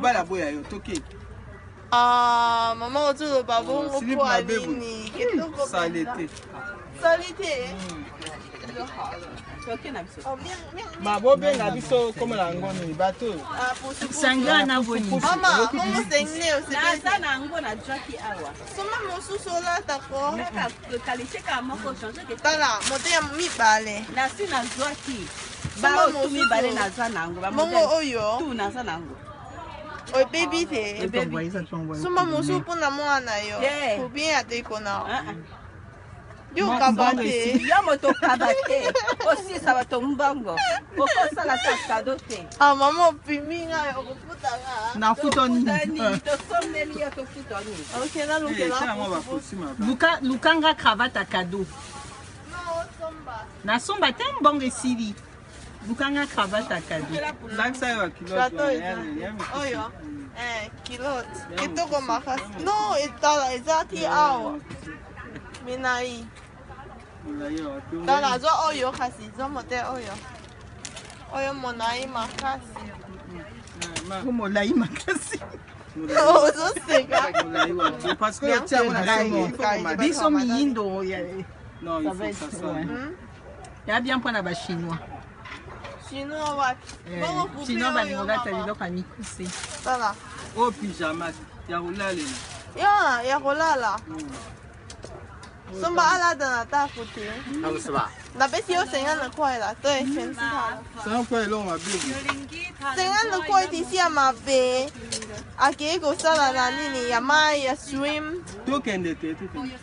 Mobali aboya yo, toke. Ah, mama ozoloba bongo Slip mpo mabe boye. nini? Kitoko Salete. Salite. Toke na biso. Oh, miang, miang. Ma bobenga biso komela yango nini bato oyo. Ah, pusu, pusu. Sangra na boni. Mama, bongo sengne osepeli. Naza na yango, nazwaki awa. Soma mosusu olata ko. Kaka qualité kaka moko, change ke. Tala, moto ya mibale. Nasi nazwaki. Soma Baotu mosusu. mibale naza na yango. Bongo oyo Tu naza na yango. oyebi te. Ebebi. Soma mosusu mpona mwana yo. Yeah. Ou bien ateko na. Ah, ah. Yo okaba te. Yo moto okaba te, osilisa bato mbongo, okosala ta kado te. Ah, mama opimi ngai, okofuta nga. Nafuta nini? Nini tosombeli yo, tofuta nini? Ok, Eh, nalukela. tia yango bakosi mabe. Luka lukanga cravate ya cadeau. No, osomba. Nasomba te, mbongo esili. Lukanga cravate ya cadeau. Lakisa yo baculotte Plateau wana, eza. ya mikuse. Oyo. Eh, culotte. Kitoko makasi. No, etala eza ti awa. Minai. Molai awa te. Tala, zwa oyo kasi, zwa mote oyo. Oyo monai makasi. Eh, ma- Molai makasi. molai. Ozoseka. Molai wana. Parce que otia yango na se, il faut komata. Biso miyindo ya Non, ça il va faut que ça être soit. ouais. Ya bien mpona bachinois. Chinois wapi? Bongo poupée Chinois oyo, balingo lata mama. biloko ya mikuse. Tala. Oyo pyjama ya kolalela. Ya, ya kolala. Somba alata na ndako te. napesi yo 50块啦，对，钱是他的。 Sango kwa eloko mabe boye. 50块tisi ya mabe akei kosala na nini ya mai ya swim. Tokende te, tokende.